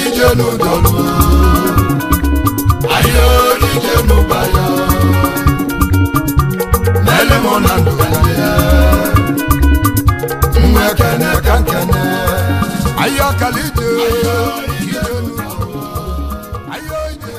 Ije n'udolu ayo ije n'ụbaya n'ele mụ na ndụ nwe kene ka nkene ayo kala ije ije n'udolu ayo ije.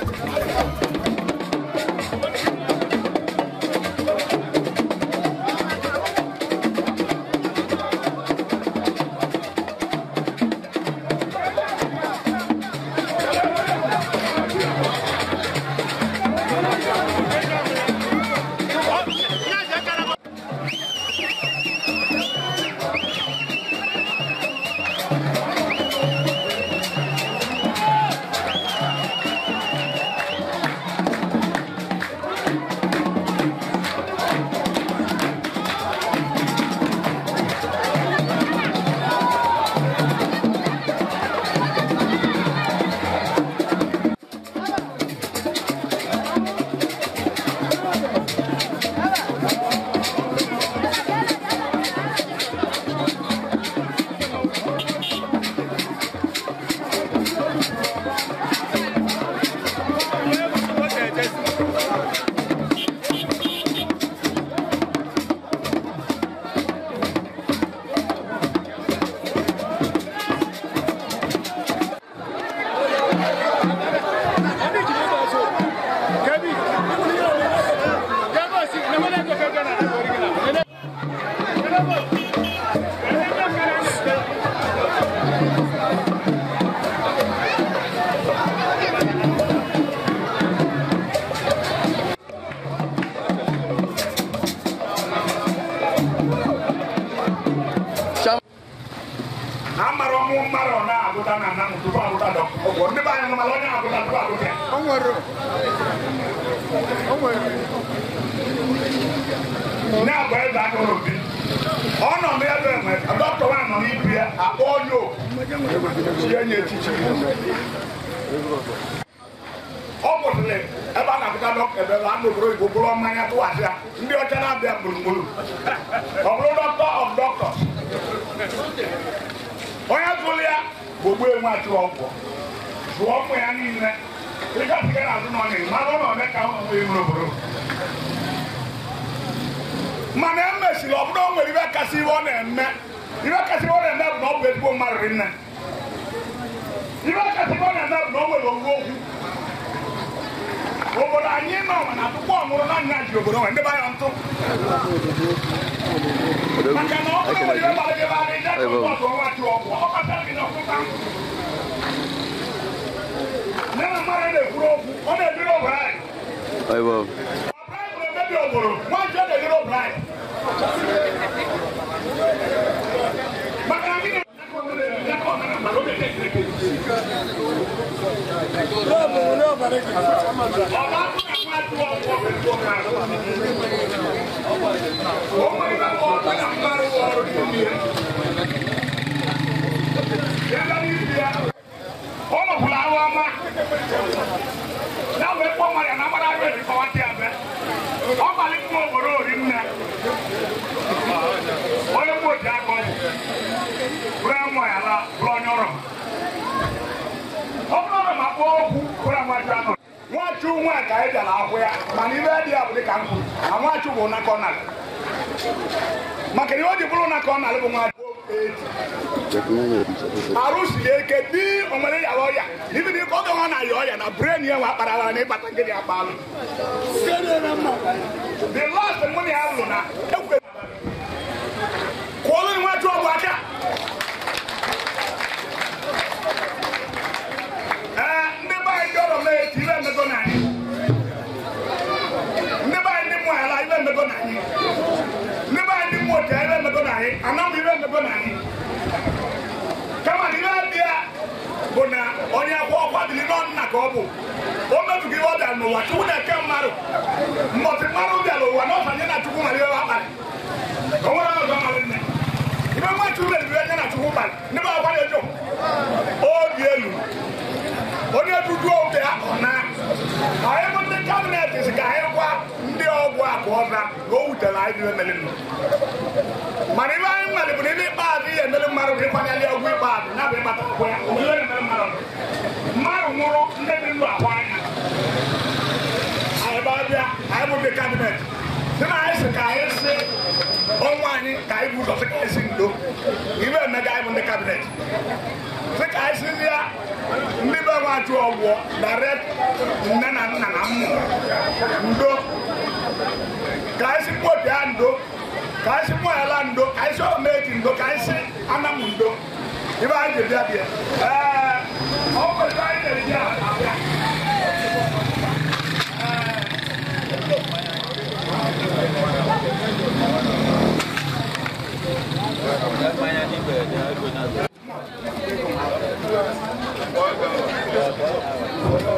Mana emesịrị ọ bụrụ o nwere ibe kasị iwe ọ na-eme ibe kasị iwe ọ na-eme bụ na ọ bụ ezigbo mmadụ rinne ibe kasị iwe ọ na-eme bụ na o nwere owuwe okwu obodo anyị nọ mana tupu ọ nwụrụ na nya ji obodo nwe ndị be ya ntụ maka na ọ bụrụ nwere ibe gbara gị ebe adị ije ka ọtụ ọnwa chi ọgwụ ọ kpatara gị na ọkụta nne na mmadụ na-ekwuru okwu ọ na-ebiri obodo anyị na-emebi obodo nwa nje na-ebiri obodo anyị. Maka na gịnị Nwachu nwa ka anyị bịara ahụ ya mana ibe dị ya bụ dịka m kwuru na nwachu bụ ụna ka ọ nalị maka na ihe o ji bụrụ ụna ka ọ nalị bụ nwachu arụ siri eke di onwere ya ọya ibi na oge ọ na-aya ọya na bren ya nwa akpara ara na ịkpata nkịtị akpa alụ the last money ya lụ na ekwe kwụọlụ nwachu ọgwụ aka. Ndị be anyị ndị mmụọ ala ibe mmego na anyị ndị be anyị ndị mmụọ otu ibe mmego na anyị anam ibe mmego na anyị kama na ibe dị ya bụ na onye akwụ ọkwa dịrị n'ọnna ka ọ bụ o mebughị ihe ọ bịara n'ụwa Chukwu na-eke mmadụ mbọsị mmadụ bịara ụwa na ọfanye na Chukwu mara ihe ọ kparị o nwere ọzọ mara nne ibe nwa Chukwu meriri onye na Chukwu kparị ndị be akwa na-ejo obi elu onye dudu oge ahụ na anyị bụ ndị kabinet si ka anyị gwa ndị ọgwụ akụ ọza na o wutere anyị iwe mere nụ mana ibe anyị nwere bụ na ibe ikpeazụ ihe emere mmadụ bụ ịkwanyere ọgwụ ikpeazụ ya bụ ịkpata ọgwụ ya omere emere mmadụ Nwachu ọgwụ direct nne na nna na mmụọ ndo ka anyị si kpọpịa ya ndo ka anyị si mụala ndo ka anyị si omeji ndo ka anyị si anamụ ndo ibe anyị ji bịa bịa ee ọ kwesịrị anyị na-eji abịa.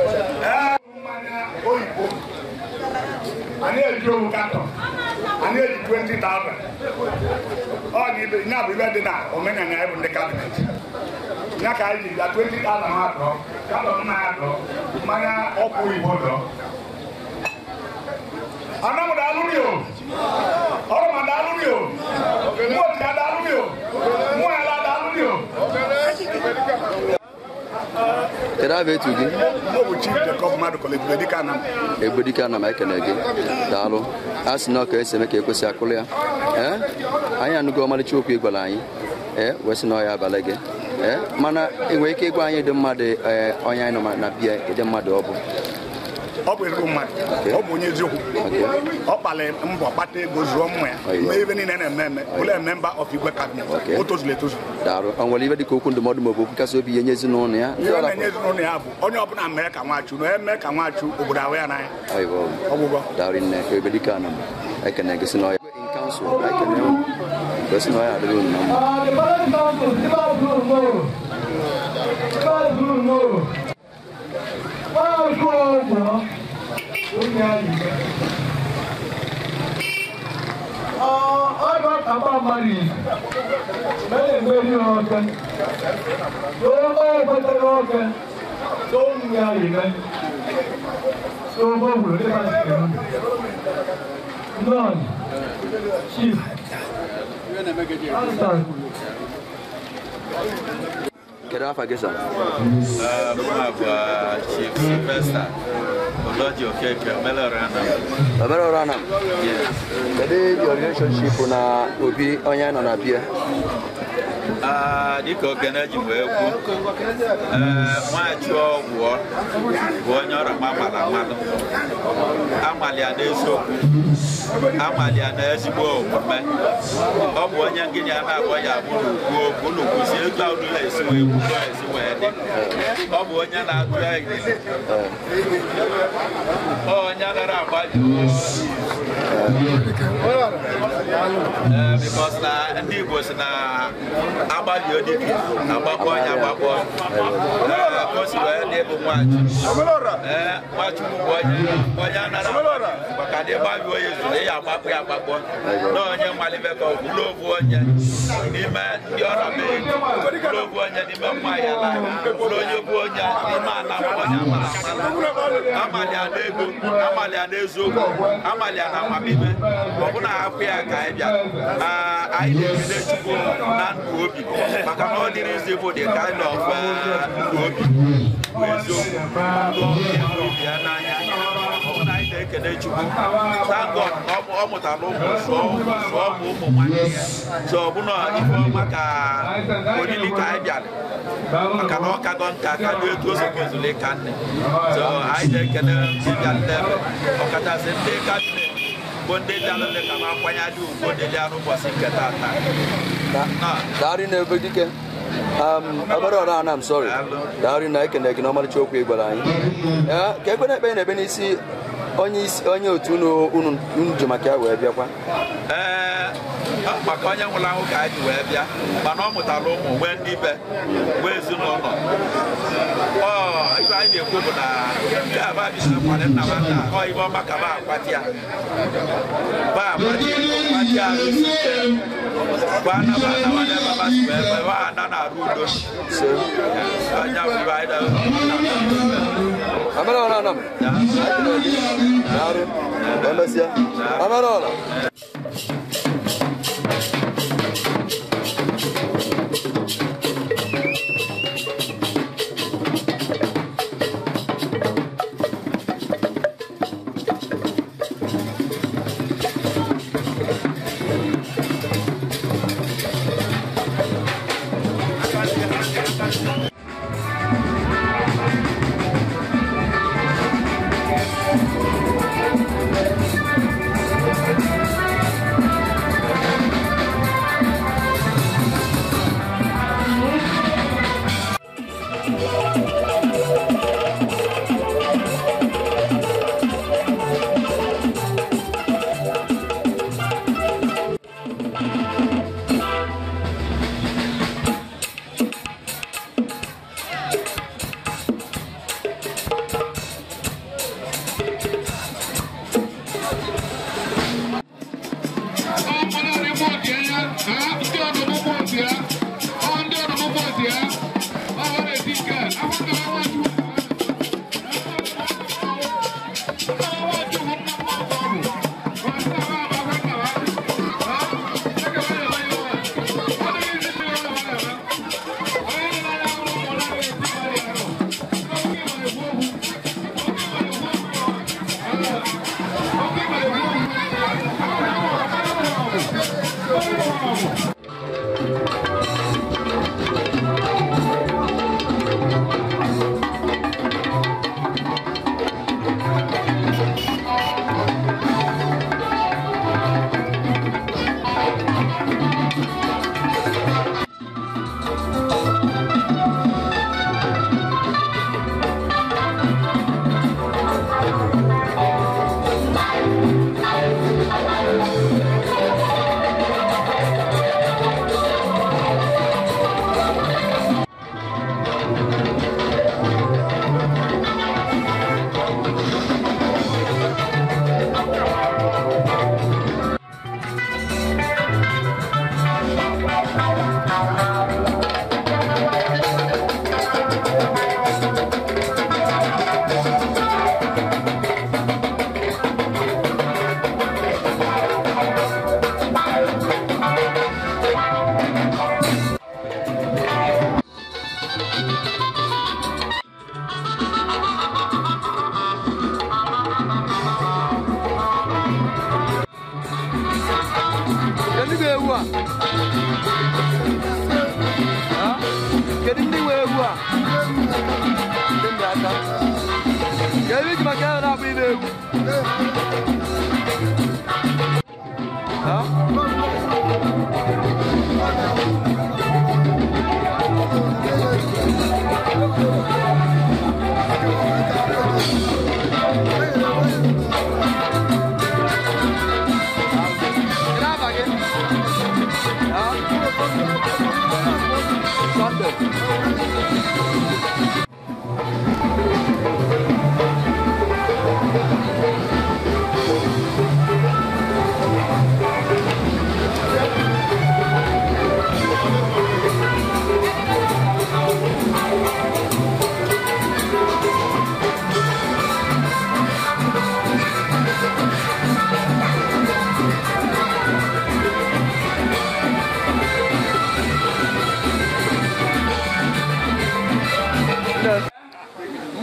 Mmanya oyibo anyị eji owu katọn anyị eji 20,000 ọ na ibe nya bụ ibe dị na omenala anyị bụ ndị cabinet ya ka anyị ji bịa 20,000 ha dọọ katọn mmanya dọọ mmanya ọkụ oyibo dọọ. Anamu daalụ ni o, ọrụma daalụ ni o, mụotia daalụ ni o, mụala daalụ ni o. Kedu aha etu gị? Mụ bụ Chief Jacob Madụkọl Ebubedike Anam. Ebubedike Anam, ekene gị. Daalụ. A sị na ọ ka esi eme ka ekwesị akụlụ ya. Ee, anyị anụgo ọmarịcha okwu ị gwara anyị. Ee, wee sị na ọ ya abalị gị. Ee, mana ị nwere ike ịgwa anyị ịdị mmadụ onye anyị nọ na bịa ịdị mmadụ ọ bụ? Ọ bụ ezigbo mmadụ, ọ bụ onye eziokwu. Ọ kpalị mbọ kpata ego zụọ mmụ ya mee ibe niile na-eme eme bụrụ member of Igwe cabinet. O tozuru etozu. Daalụ. Ọ nwere ibe dịka okwu ndụmọdụ maọbụ okwu kasị obi ihe nye ezinụlọ ya? Ihe na-enye ezinụlọ ya bụ onye ọbụla mee ka Nwachu na eme ka Nwachu obodo ahụ ya n'anya. Ọgwụgwọ. Daalụ nne. Ebubedike Anam, ekene gị sị na ọ ya in council, ekene unu. Sị na ọ ya adịrị unu na mma. Kedu afa gị sir? Chief Sylvester Oloji Okeke, Omelora Anam. Omelora Anam? Yes. Kedu your relationship na Obi onye nọ na bia? Dịka Okene ji wee kwu, Nwachu ọgwụ bụ onye ọrụ mara amalụ. Amali ya n'eziokwu, amali ya n'ezigbo omume. Ọ bụ onye ngịnị a na-abụ ya abụ n'ukwu okwu n'ukwu si etu ahụ ụlọ esi wee kwu esi wee dị. Ọ bụ onye na-atụ egwu. Onye nara agbaji. Because na ndị Igbo si na agbalị odike agbakpọ onye agbakpọ. O si wee dị bụ Nwachu. Nwachukwu bụ onye anara maka na ịgbalị onye zuru ya agbakpọ ya agbakpọ. Na onye nwalibe ka ọ bụrụ ovu onye n'ime ndị ọrụ mee bụrụ ovu onye n'ime mma ya la bụrụ onye bụ onye n'ime ala onye amara amala. Amali ya n'ego, amali ya n'eziokwu, amali ya na amamihe. Ọ bụ na akwụ ya ka anyị bịara. Anyị na-ekele Chukwu na ndụ obi maka na ọ dịrị izi bụ the kind of ndụ obi bụ eziokwu ndụ obi ya n'anya. Ọ bụ na anyị na-ekele Chukwu. Thank God na ọ mụtara ụmụ zụọ ụmụ nwanne ya. So ọ bụ na ife ọma ka oriri ka anyị bịara maka na ọ kago nka ka dị etu o sokwezụrụ ịka nne. So anyị na-ekele ndị bịara n'ebe ọkachasị ndị kabinet bụ ndị bịara nne ka ma akwanye dị ugwu dị ya n'ụbọchị nke tata. Daalụ na Ebubedike. Omelora Anam, sorry. Daalụ na ekene gị n'ọmarịcha okwu ị gwara anyị. Ka ekwe na-ekpe na-ekpe n'isi onye otu unu ji maka ya wee bịakwa. Ee, maka onye nwụrụ anwụ ka anyị ji wee bịa mana ọ mụtara ụmụ nwee ndị be nwee ezinụlọ. Ọ ife anyị na-ekwu bụ na nke a ba bi na nkwale nna m nna ọ ife ọma ka ba akwati ya ba akwati ya ba na ba na ba na ba si wee ba na na-arụ udo. Anya bụ ife anyị na Omelora Anam. Daalụ. Emesịa. Omelora.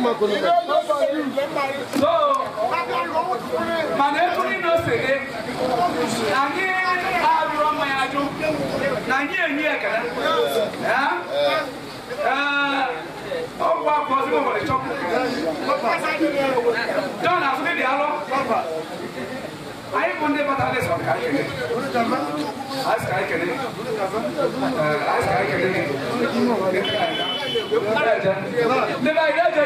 So, mana etu niile o si dị, anyị arụrụ mmanya ajụ na anyị enyi ekele. Ọgwụ afọ ọzọ nwere chọpụ. John asụrụ dị alọ. Anyị bụ ndị batara ndị sọrọ ka anyị kele. Anyị sị ka anyị kele. Anyị sị ka anyị kele. Ndị be anyị na-eje.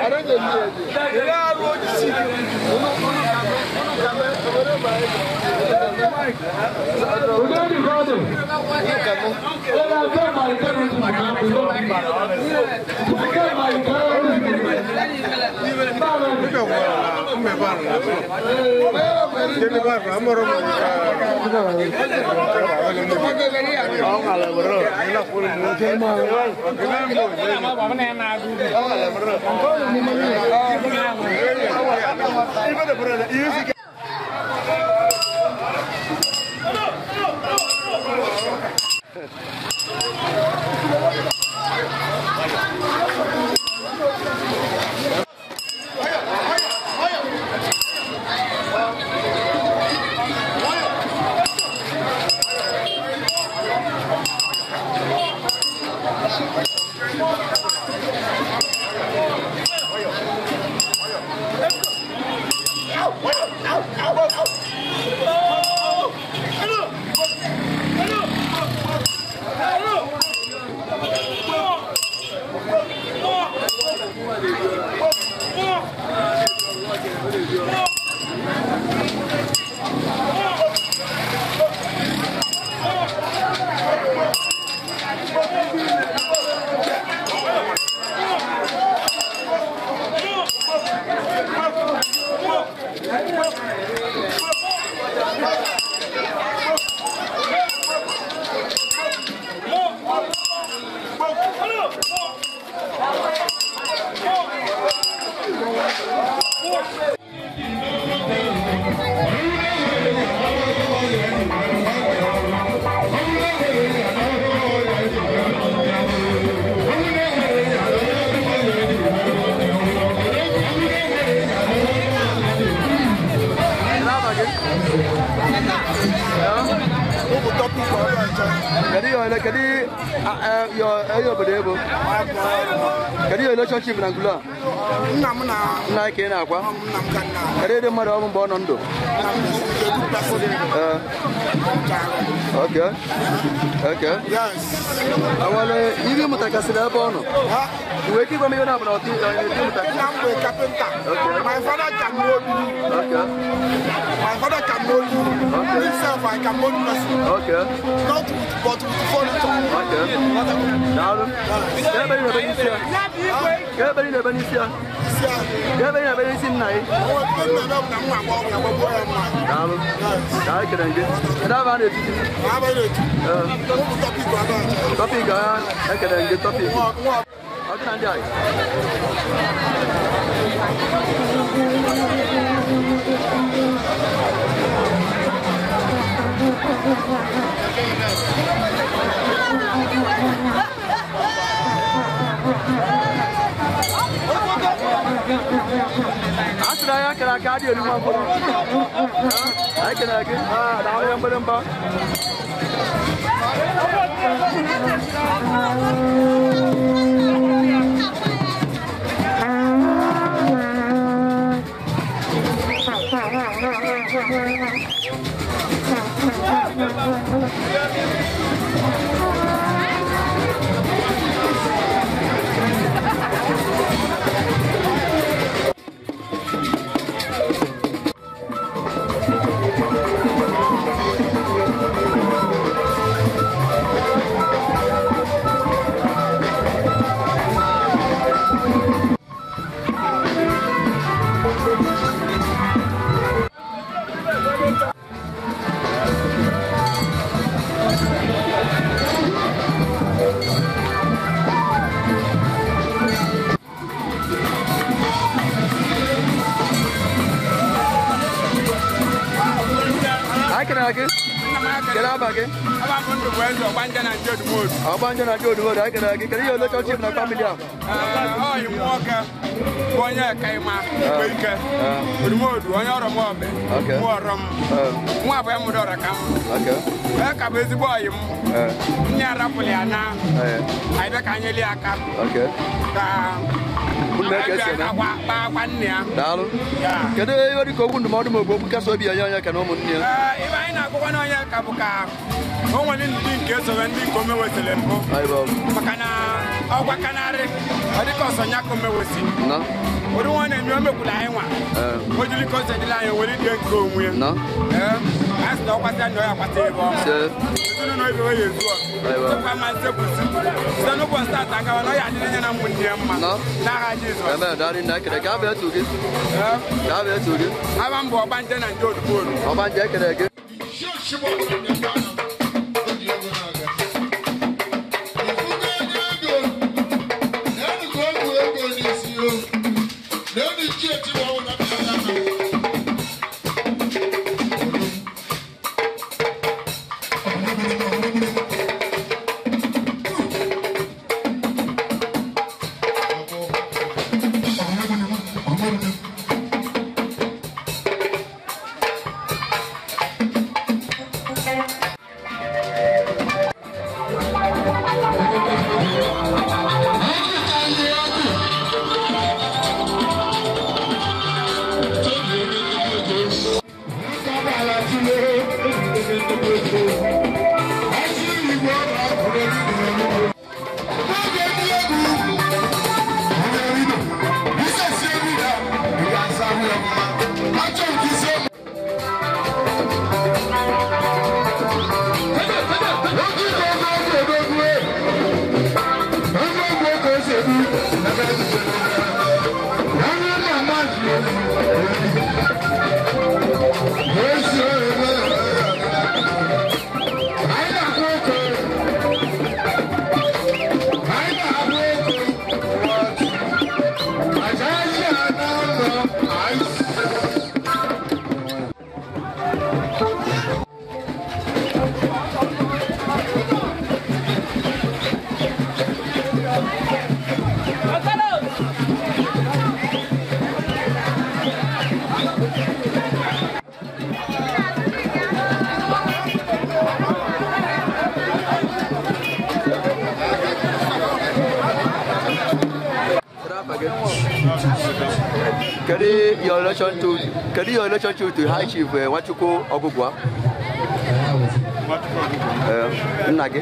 Kedu your relationship na Ngulu a? Nna m na nna ka ị na-akwa? Kedu ịdị mmadụ ọ bụ mgbe ọ nọ ndụ? Okay. Okay. Yes. Awale, ihe mụtakasịrị ebe ọ nọ? Iwe ike ịgwa m ihe na-abụ na ọtụ ihe mụtakasịrị? Nna m bụ kapịnta. Okay. My father can mold. Okay. My father can mold. Okay. Himself, I can mold person. Okay. Not with, but with furniture. Okay. Daalụ. Ka ebe ị na-ebe n'isi ya? Ka ebe ị na-ebe n'isi ya? Ka ebe ị na-ebe n'isi nna gị? Daalụ. Daalụ ekele gị. Kedu ebe a na-etu gị? Tọpik a ekele gị tọpik. Ọ dị na ndị anyị. A sịrị anyị akara aka adịghị elu nwa mkpụrụ. Anyị kelere gị. Daalụ ya mgbịrịmgba. Kedu aba gị? Ọgbanje na Jodumodu, anyị kere gị. Kedu ihe relationship na family a? Ọyị nwoke bụ onye Ekaima Igwe Ike. Odumodu, onye ọrọ m ọbẹ. Mụ ọrọ m. Nwa abụọ mụrụ ọrọ ka m. Ee ka bụ ezigbo ọyị m. Nne arapụrụ ya na. Anyị bịa ka anyị lie aka. Ka akwa nne ya. Daalụ. Kedu ihe dị ka okwu ndụmọdụ ma ọ bụ okwu nkasi obi onye onye ka na ụmụnne ya? Ibe anyị na-agwakwa na onye ka bụ ka o nwere ndị nke esobe ndị nke omewesịrị mbụ. Maka na ọgwa kanarị ọ dịka ọsọ nya ka omewesị. Ụdị nwa na-eme omekwula anyị nwa. O jiri ka o sedịla anyị were dị nke onwe ya. A sị na ọ kwasị anyị ọ ya kwasị ebe ọma. Ezinụlọ ebe ọ ya ezu ọ. Sịkwa ma nsekwusi. Site n'ụbọchị taata gawa na ọ ya adịrị nye na ụmụnne ya mma. N'aha Jizọs. Amen. Daalụ nna, ekele. Ka abịa etu gị. Ka abịa etu gị. Aba m bụ Ọgbanje na nje Odumodu. Ọgbanje, ekele gị. Kedu your relationship to High Chief Nwachukwu Ogugua? Nna gị?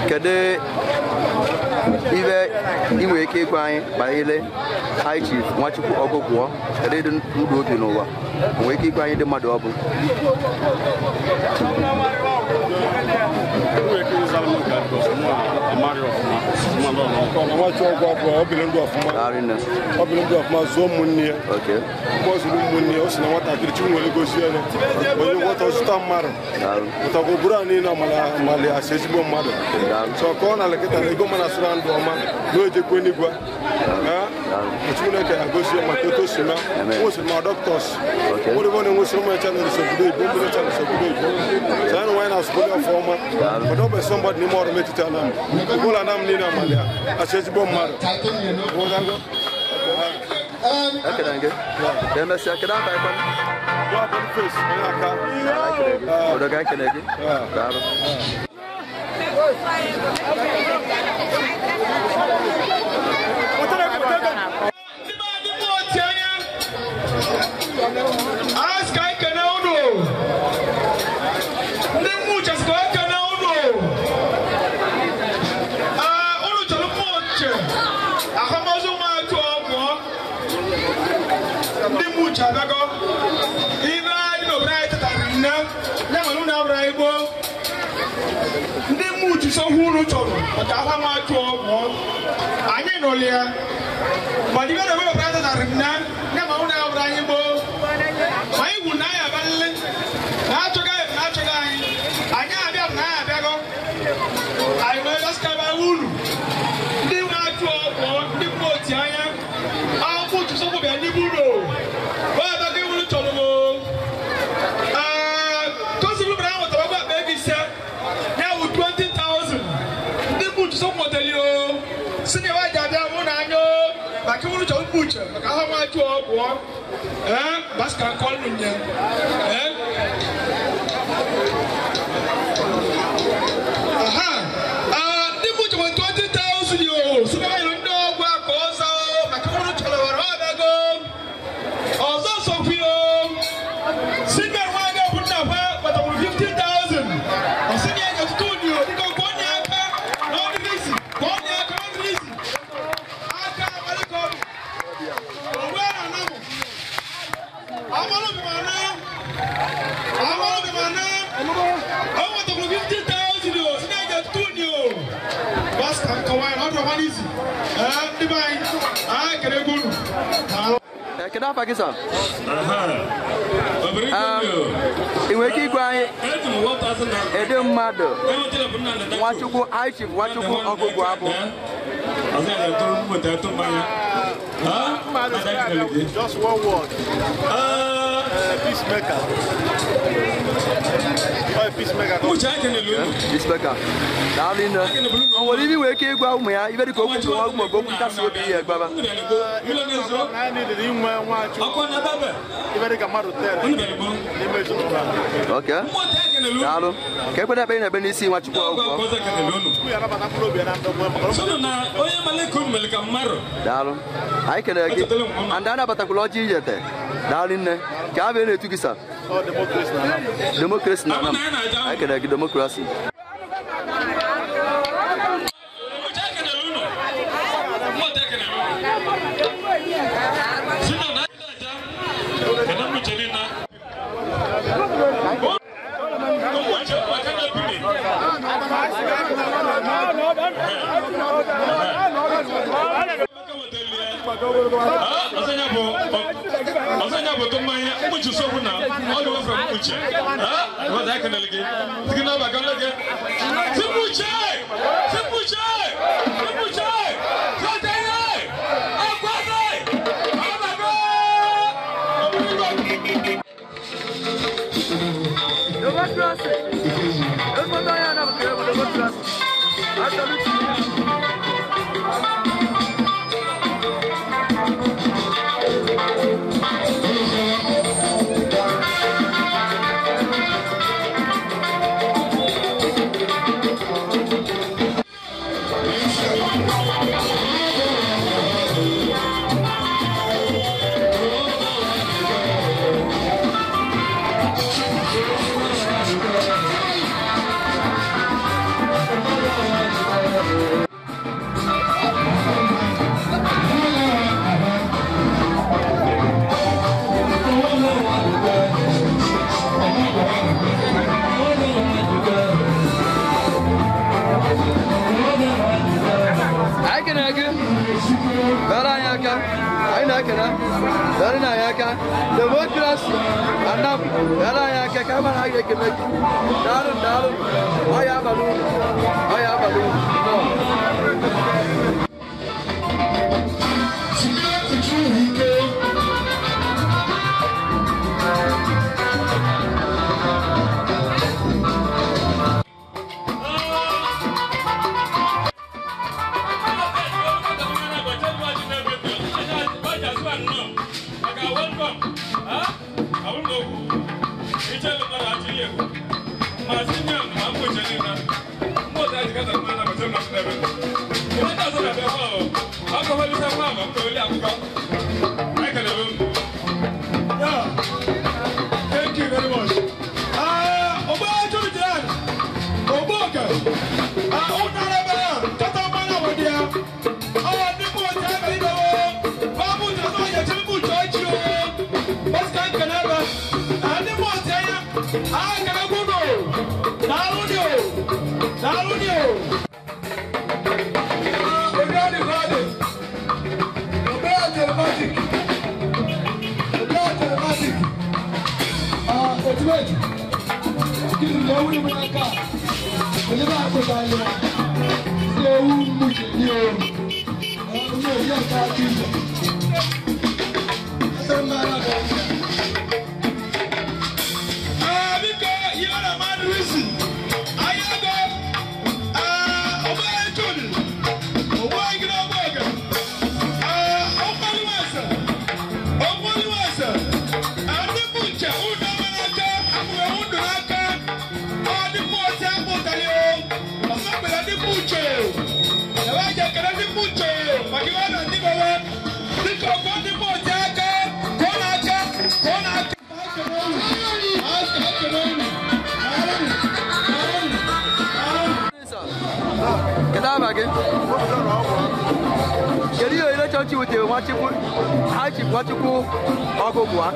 Kedu ibe ị nwere ike ịgwa anyị banyere High Chief Nwachukwu Ogugua? Kedu ịdị ndụ obi n'ụwa? O nwere ike ịgwa anyị ndị mmadụ ọ bụ? Ọ biri ndụ ọfụma zụọ ụmụnne ya. Mgbe ọ zụrụ ụmụnne ya, o si na nwatakịrị chi nwere gozie ya onye nwata zụta mmadụ pụtakwa obodo a niile amali asị ezigbo mmadụ. So ka ọ na-alekọta na ego mana asụra ndụ ọma na o ejekwe n'igwe. Chineke ya gozie maka etu o si na nwesịrị ma dọktọs nwere ebe ọ na-enwesịrị ụmụ ya na obodo oyibo ụmụ ya na obodo oyibo. So anyị nwaanyị na-asụpụrụ ya ọfụma ọdọ bụ sọmbọdị n'ime ọrụ metụta na m ụlọ anam niile amali asị ezigbo mmadụ. Ekele gị. Ka emesịa, kedu aba ekwe? Obodo ga ekele gị. Daalụ. Ndị mmuchi sọhụ unu chọrọ maka ahụ ama achụ ọgwụ anyị nụrụ ya mana ibe na wepụta tatara nna ya ma unu abụrụ anyị gboo ma anyị gwuru na anyị abalịlị na achọghị anyị na achọghị anyị anyị abịa na anyị abịago anyị wee gasịkaba unu ndị nwe achụ ọgwụ ndị mmụọ oti anya ahụ mmuchi sọhụ bịa ndị unu Mmuche sọkwụmọteli o si na ewe ji abịa mụ na anya o maka iwuru chọrọ mmuche maka ahụ nwa chụọ pụọ ee basika nkọlụ nye ee aha ndị mmuche nwere 20,000 o si na ewe ndị ọgwụ aka ọzọ maka iwuru chọrọ were ọbịago ọzọ sọkwi o si na enwe aga bụ nna ha gbatakwuru 15,000 ọsị na ya ọtụtụ ụdị o dịka ọkwa onye aka n'ọdịnizi ka onye aka n'ọdịnizi aka amalika ọdụ ogbe na anamụ amalụ bi ma na amalụ bi ma na ọ nwetakwuru 15,000 o si na ya ọtụtụ ụdị o basta nkọwa ya na ọdụ ọma n'izi ee ndị be anyị anyị kere ego unu. Kedu afa gị sir? Ị nwere ike ịgwa anyị edo mmadụ Nwachukwu High Chief Nwachukwu Ọgụgụ abụ? Just one word. Peacemaker. Peacemaker. Peacemaker. Daalụ nne. O nwere ibe nwere ike ịgwa ụmụ ya ibe dịka okwu ndụmọdụ maọbụ okwu nkasi obi ihe gbaba? Okay. Daalụ. Ka ekwere ekpe ị na-ekpe n'isi Nwachukwu Ọgụgụ. Daalụ. Anyị kelere gị. And anabatakwala ọjị ijete. Daalụ nne. Ka a bụ na-etu gị sa? Democracy na anam. Anyị kelere gị democracy. Democracy anam yara ya ka kama na ga kene daru daru oya balu no Thank you very much. aba gị? Kedu ihe ile chọọchị wutere Nwachukwu ha chi Nwachukwu ọgụgụ a?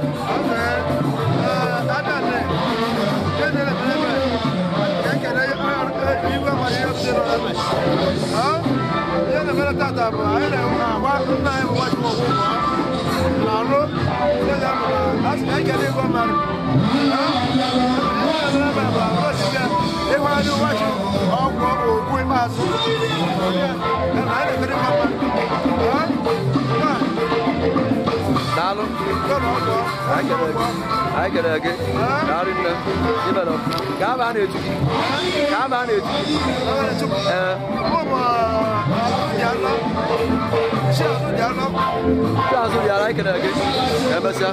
Daalụ. Anyị kere gị. Daalụ nne. Ibere ka aba a na-etu gị. Ka aba a na-etu gị. Ee. Chiazụ bịara, anyị kere gị. Emesịa.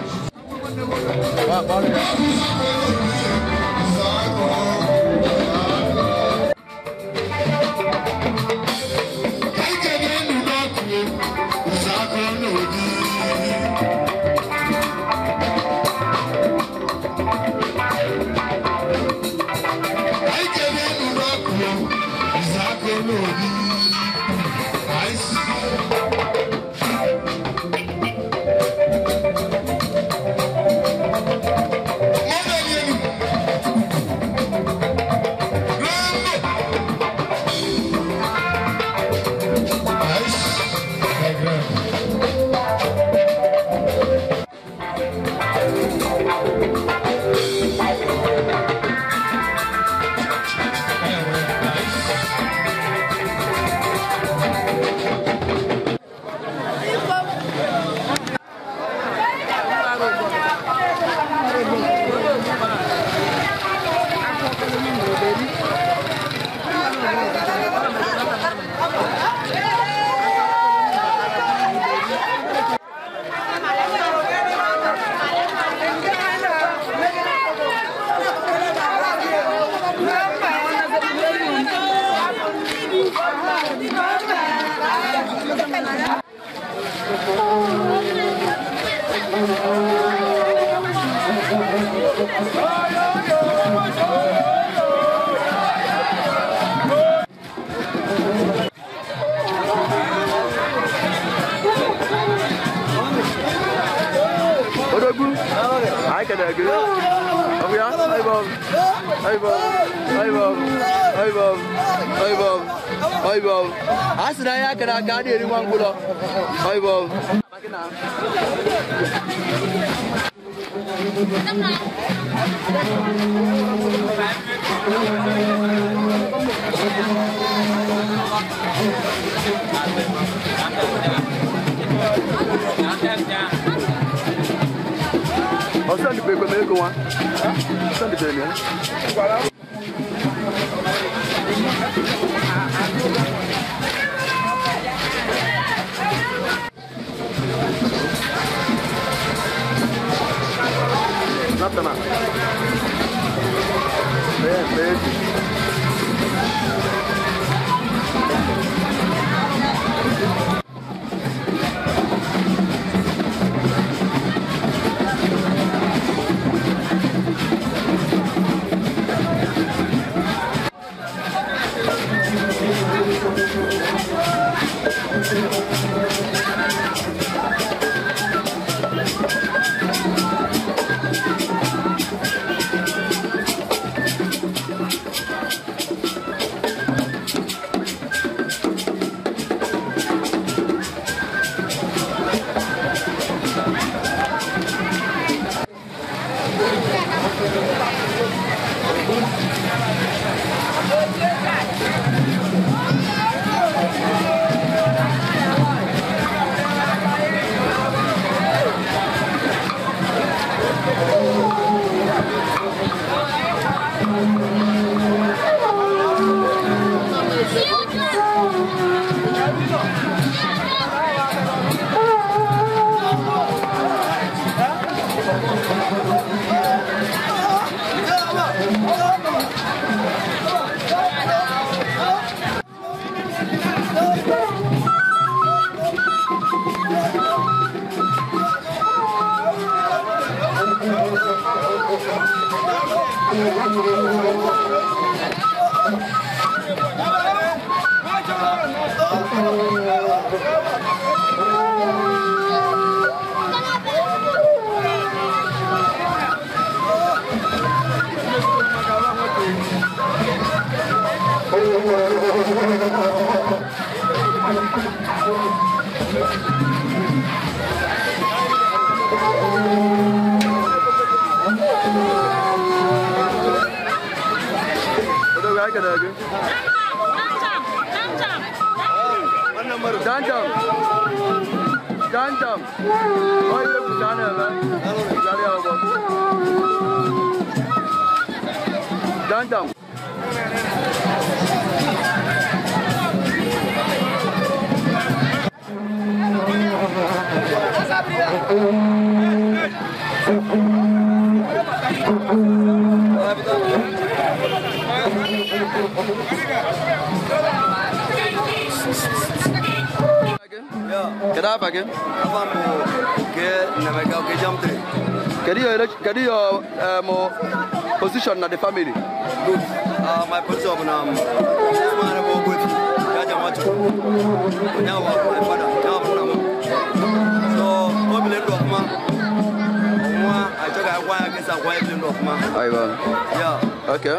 A sị na anyị akara aka a na-eri nwa mkpụrụ. Ọsọ ndịbe ekwe m ego nwa. Ọsọ ndịbe m ya. Natana. Bem, Janjam. Janjam. Kedu Kedu your position in the family? Good. My position my father. So Yeah. Okay.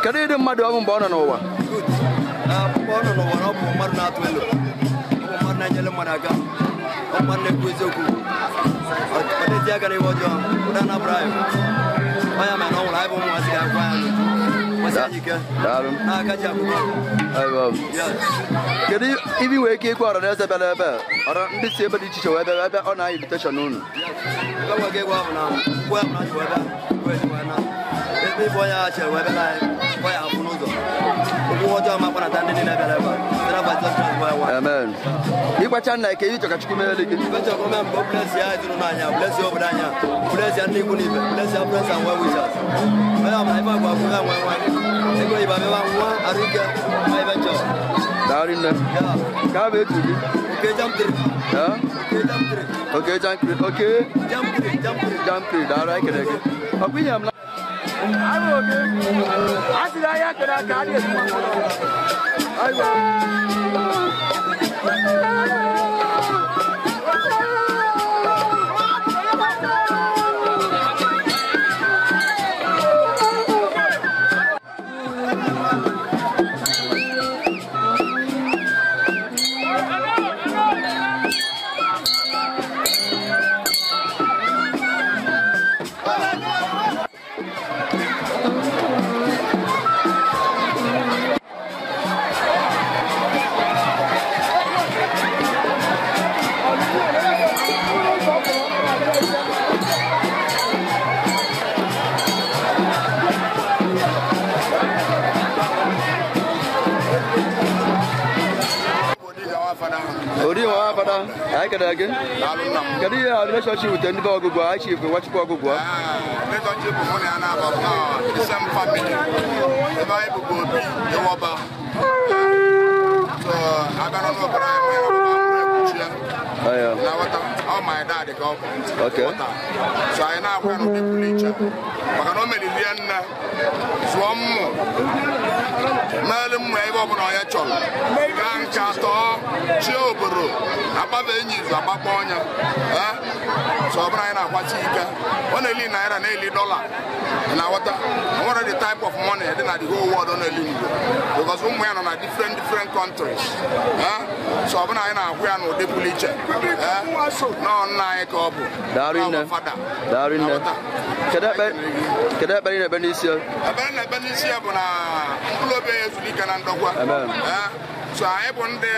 Kedu ịdị mmadụ ọbụ mgbe ọ nọ n'ụwa? Good. Mgbe ọ nọ n'ụwa ọ bụ mmadụ na-atụ elu. Ọ bụ mmadụ na-enyere mmadụ aka. Ọ bụ mmadụ na-ekwu eziokwu. Ọ na-eti aka n'ihe ọjọọ. Ụda na-abụrụ anyị. Ọ ya mere na ọ nwụrụ anyị bụ ụmụazị ga-agwa ya n'uju. Kwesị anyị ike. N'aka ji akụkọ. Kedu ibi nwere ike ịkwa ọra na eze bịara ebe a? Ọra ndị si ebe dị iche iche wee bịa ebe ọ na-anyị invitation unu. Ebe nwere ike ịgwa bụ na mgbe ya bụ na ji wee bịa wee na ebe ịbụ onye agha chere wee bịara anyị gwa ya afụ n'ụzọ. Okwu ọjọọ ma kpanata ndị niile bịara ebe a. Site n'afa Jizọs Kraịst bụ onye nwe. Amen. Ịgwacha nna ike ịchọ ka Chukwu meere gị. Ife chọrọ ka o mee mbụ bless ya ezinụlọ anyị, bless ya obodo anyị, bless ya ndị ikwu na ibe, bless ya friends and well wishers. Onye ọbụla ife agwa akwụ ya nwe nwa. Ego ibe abịa nwa arụ ike ma ife chọrọ. Daalụ nne. Ka bụ etu gị? Oke Jamtiri. Oke Jamtiri. Oke Jamtiri. Jamtiri. Jamtiri. Daalụ anyị kere gị. Ọkwa ihe m na Kedu ihe relationship with ndị ọgụgụ a chief Nwachukwu ọgụgụ a? Relationship mụ na ya na-aba bụ the same family. Ebe anyị bụbu obi ịwọba. So abịa n'obodo anyị nwere ọbụba mụrụ ekwuchi ya. Na ghọta ọ my dad ka ọ bụ. So anyị na-agwa ya n'ụdị pụrụ iche. Maka na o meriri ya nne zụọ mmụ meere mmụ ya ebe ọbụla onye chọrọ. Gaa nka tọọ chie obodo akpaba enyi izu agbakpọ ọnya. So ọ bụrụ anyị na-akwasi ike ọ na-eli naira na-eli dọla na ghọta o nwere the type of money dị na the whole world ọ na-eli ngo because ụmụ ya nọ na different countries. So ọ bụrụ anyị na-akwụ ya n'ụdị pụrụ iche nọọ nna anyị ka ọ bụ. Daalụ nne. Kedu ekpere ị na-ekpe n'isi ya? Ekpere na-ekpe n'isi ya bụ na mkpụrụ obi ya ezuru ike na ndokwa. So anyị bụ ndị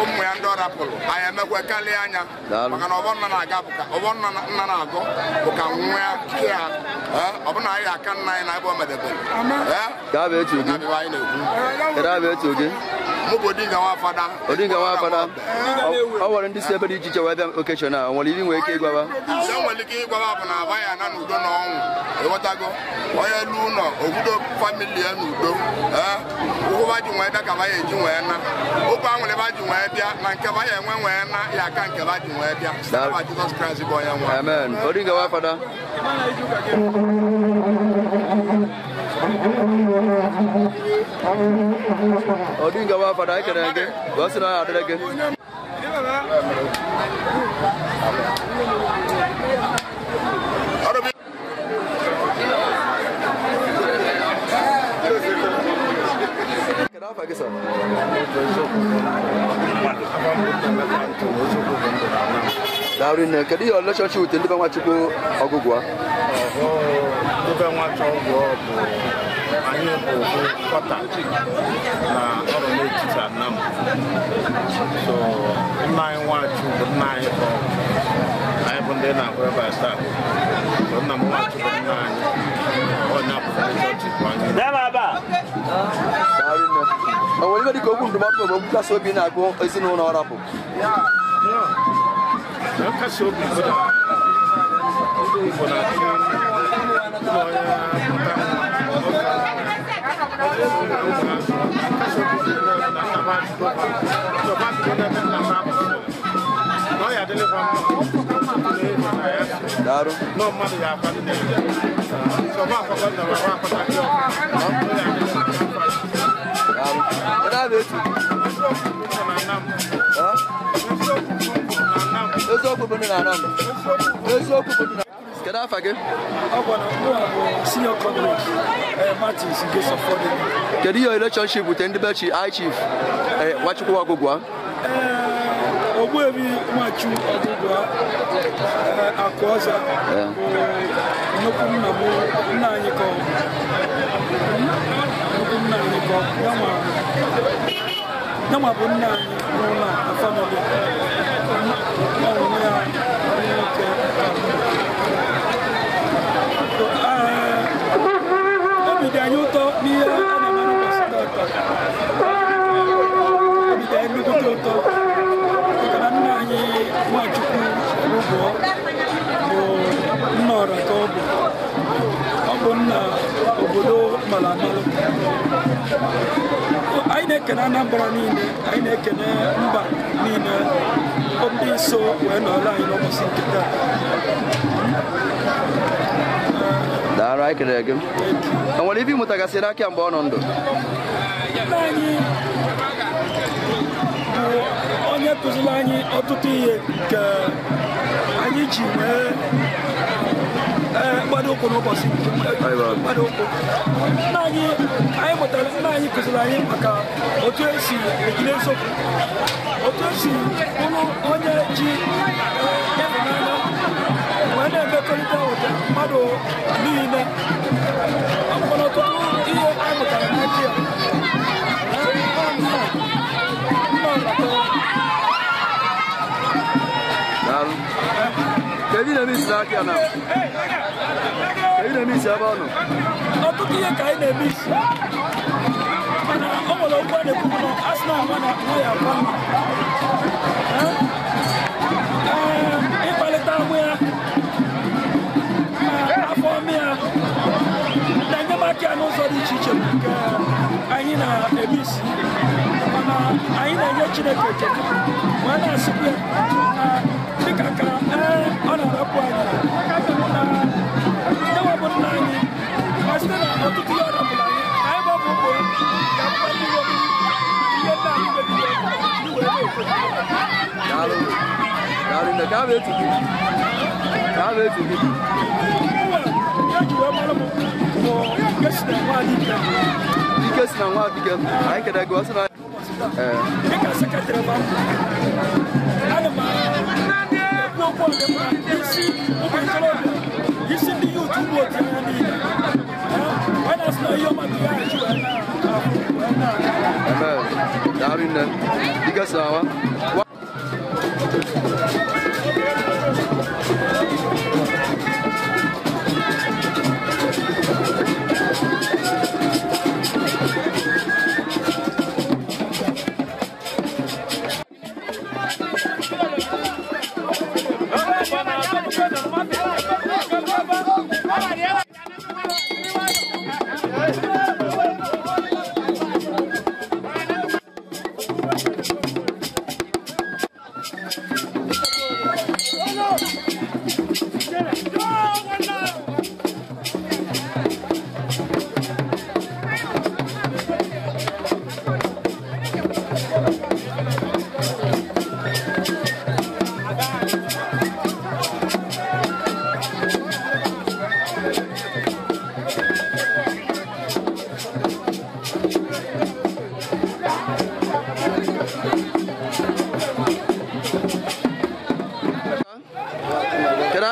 ụmụ ya ndị ọ rapụrụ anyị emekwa karịa anya maka na ọbọ nna na-aga bụ ka ọbọ nna na-agọ bụ ka nwa ya kea ọ bụ na anyị aka nna anyị na ebe o medebere. Kedu abụ etu gị? Mụ bụ Odinga Nwafada. Odinga Nwafada. Ọ nwere ndị si ebe dị iche iche wee bịa okeshọn a, o nwere ibi nwere ike ịgwaba? Ihe nwere ike ịgwaba bụ na aba ya na n'udo na ọnwụ ịghọtago onye elu ụlọ obodo famili ya n'udo ụkwụba ji nwee bịa ka ba ya eji nwee na okwu anwụrụ ba ji nwee bịa na nke ba ya enwe nwee na ya aka nke ba ji nwee bịa site n'afa Jizọs Kraịst bụ onye nwe. Amen. Odinga Nwafada. Odinga wa fada ekere gị. Gosi na ya adịrị gị. Kedu afa gị sir? Daalụ nne, kedu your relationship with ndị be Nwachukwu Ọgụgụa? Ndị be Nwachukwu Ọgụgụa bụ anyị bụ kwata na ọrụ n'etiti Anam. So nna anyị Nwachukwu bụ nna anyị bụ anyị bụ ndị na-ahụ ebe a taa. So nna m Nwachukwu bụ nna anyị. Onye bụ relationship anyị. Daalụ nne. O nwere ihe dịka okwu ndụmọdụ maọbụ okwu nkasi obi na-agụ ezinụlọ ọ rapụ? Nkasi obi bụ na ndị Igbo na-atụ ụlọ onye pụta Daalụ. Eziokwu bụ ndị na Anam. Eziokwu bụ ndị na Kedu afa gị? Senior Comrade Martins Ngesofodi. Kedu your relationship with ndị be chi High Chief Nwachukwu Ọgụgụa? Ogbuebi Nwachukwu Ọgụgụa Akụọza bụ nnukwu nna m, nna anyị ka ọ bụ. Nnukwu nna anyị ka ọ bụ. Yanwa bụ nna anyị n'ụlọ a na family. Ọ onwe ya nwoke ka obi dị anyị ụtọ n'ihe a na-eme n'ụbọchị taata. Obi dị anyị nnukwute ụtọ maka na nna anyị Nwachukwu Ọgụgụa bụ nna ọra ka ọ bụ. Ọ bụ nna obodo mara amalụ. Anyị na-ekene Anambra niile, anyị na-ekene mba niile ndị so wee nọrọ anyị n'ụbọchị nke taa. Daalụ, anyị kelere gị. O nwere ibe ị mụtagasịrị n'aka mgbe ọ nọ ndụ? Nna anyị bụ onye kụziri anyị ọtụtụ ihe nke anyị ji wee gbado ụkwụ n'ụbọchị gbado ụkwụ. Nna anyị anyị mụtara, nna anyị kụziri anyị maka otu esi ejide eziokwu, otu esi bụrụ onye ji ịhụnanya wee na-emekọrịta ụda mmadụ niile. Ọ bụkwa na ọtụtụ ihe anyị mụtara n'aka ya. Daalụ. Kedu ihe na-eme isi n'aka ya na? Kedu ihe na-eme isi ebe ọ nọ? Ọtụtụ ihe ka anyị na-eme isi. Mana ọ nwere okwu a na-ekwu bụ na a sị na nwa na nwa ya akwa nna. Ịkpalite ahụ ya na afọ ọmị ya na enyemaka ya n'ụzọ dị iche iche bụ nke anyị na-eme isi. Mana anyị na-enye Chineke ekele wee na-asịkwa ya na dịka ka ọ na-arapụ anyị na ndewa bụ nna anyị ma site na ọtụtụ ihe ọ rapụrụ anyị na anyị bụ ụmụ ya ga-abụkwa ndị nwere ihe nna anyị mebiri ndị wee na-ekwe. Daalụ. Daalụ nne, ka a bụ etu gị. Ka a bụ etu gị. Ụwa ya ji wee mara m bụ nke si na nwa dike. Ike si na nwa dike. Anyị kelere gị, ọ sị na dịka sekretrị ba ana m ekwu okwu ọdịmma isi ụmụ ntorobịa, isi ndị yut ụmụ otu anya niile. Wee na-asị na ihe ọma bụ ya ji wee na-ahụ wee na-aga. Amen. Daalụ nne. Ike si na nwa.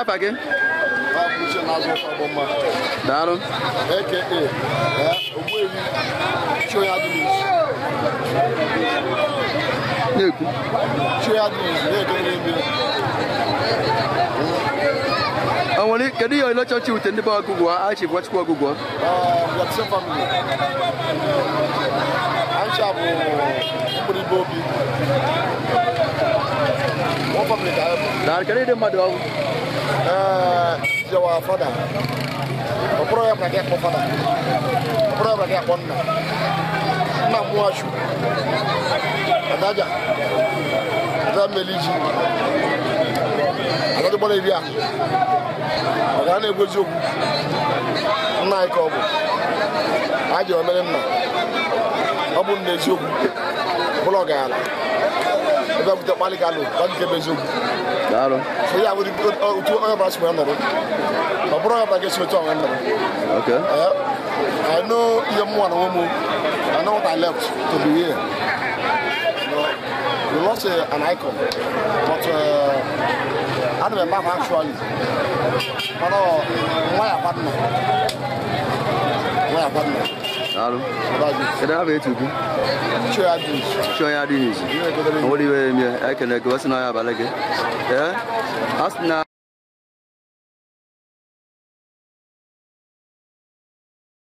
afa gị? Daalụ. Na-ekwu. Kedu ihe ole chọọchị wute ndị be ọgụgụ a chi Nwachukwu ọgụgụ? Daalụ, kedu ịdị mmadụ ọgwụ? Jewa fada. Ọkpọrọ ya bụla akpọ fada. Ọkpọrọ ya bụla akpọ nna. Nna m Nwachukwu. Adaja. Ada mmeli ji. Ada gbara iri ahụ. Maka a na-egwu eziokwu. Nna anyị ka ọ bụ. A ji omere nna. Ọ bụ nna eziokwu. Bụrụ ọgaranya. Ebe bute kpali ka alụ, kpali nke bụ eziokwu. Daalụ. So ya bụ otu onye ọbụla si wee nọrọ. Ọ bụrụ onye ọbụla ga-esi otu ọnwa nọrọ. Okay. I know ihe mmụọ na onwe m. I know what I left to be here. We lost an icon, but I don't remember actually. But why a partner? Why a partner? Daalụ. Kedu aha etu gị? Chio ya adịghị izu. Onwere iwe eme ekene gị, ọ sị na ya abalị gị. Ee, a sị na